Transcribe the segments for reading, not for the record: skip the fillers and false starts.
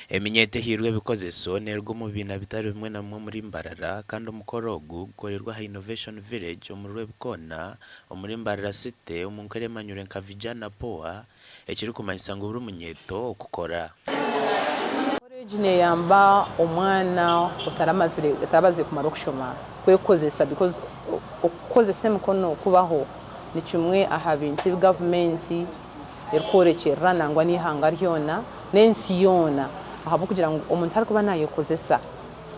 Eminyeeto ehairwe ebikozeso neeruga omu bibiina bitari bimwe na bimwe omuri Mbarara kandi omukoro ogu gukoreirwe aha Innovation Village omuri Rwebikoona omuri Mbarara City omu nkora emanyirwe nka Vijana Poa ekirikumanyisa ngu buri munyeeto okukora. Enkora egi neyamba omwana otarabazire kumara okushoma kwekozesa because okukozesa emikono kubaho nikimwe aha bintu ebi gavumenti erikworekyerera nangwa n'eihanga ryona n'ensi yoona ahabw'okugira ngu omuntu arikuba nayekozesa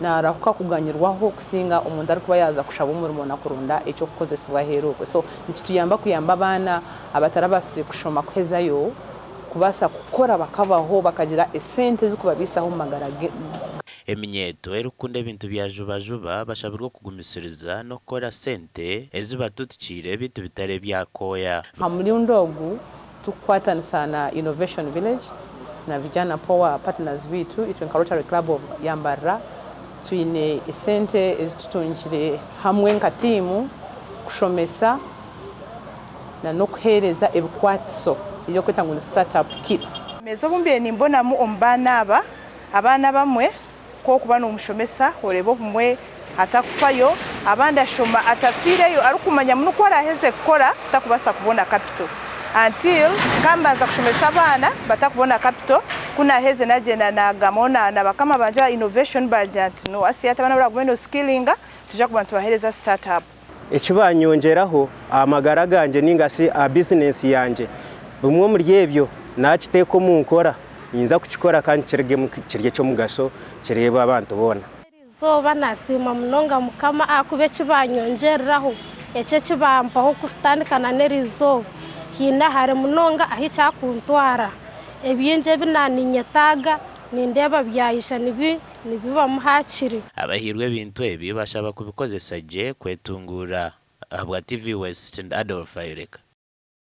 narahuka kuganyirwaho kusinga omuntu arikuba yaaza kushaba omurimo na kuronda eky'okukozesibwa aheeru okwe. So nikituyamba kuyamba abaana abatarabaasize kushoma kuhezayo kubaasa kukora bakabaho bakagira esente ezikubabaisaho omu magara Eminyeeto erikukunda ebintu bya juba-juba bashabirwe okugumisiriza n'okukora sente ezi batutukiire beitu bitari ebya kooya. Aha murundi ogu Tukukwatanisa na Innovation Village na Vijana Power partners baitu, itwe nka Rotary Club of ya Mbarara twine esente ezi tutungire hamwe nka tiimu kushomesa na n'okuheereza ebikwatiso ebi barikweta ngu ni start up kits. Oburemeezi obu mbaire nimbonamu omu baana aba, abaana abamwe ku orikuba nomushomesa oreeba obumwe atakufayo, abandi ashoma atafiireyo arikumanya ngu ku araaheze kukora takubaasa kubona capital until nkambanza kushomesa abaana batakubona capital ku naaheze nagyenda naagamba na bakama bangye aba innovation baagira nti no Asiya abaana abu oragume noskillinga nitwija kuguma nitubaheereza start up. Eki baanyongyeraho aha magara gangye nainga shi aha bizinesi yangye, bimwe omuri ebyo naakiteeka omu nkora, ninza kukikora kandi kirugemu kiri eky'omugasho kireebwe abantu boona. Erizooba nasiima munonga Mukama ahakuba eki banyongyereraho, eki eki bampaho kutandika na n'erizooba, haine hare munonga ahu kyakuntwara. Ebingi ebi naaninyetaaga nindeeba byayija nibi. Nibibamu hakiri. Abahairwe ebintu ebi bashaba kubikozesa gye kwetunguura. Ahabwa TV West, ndi Adolf Ayoreka.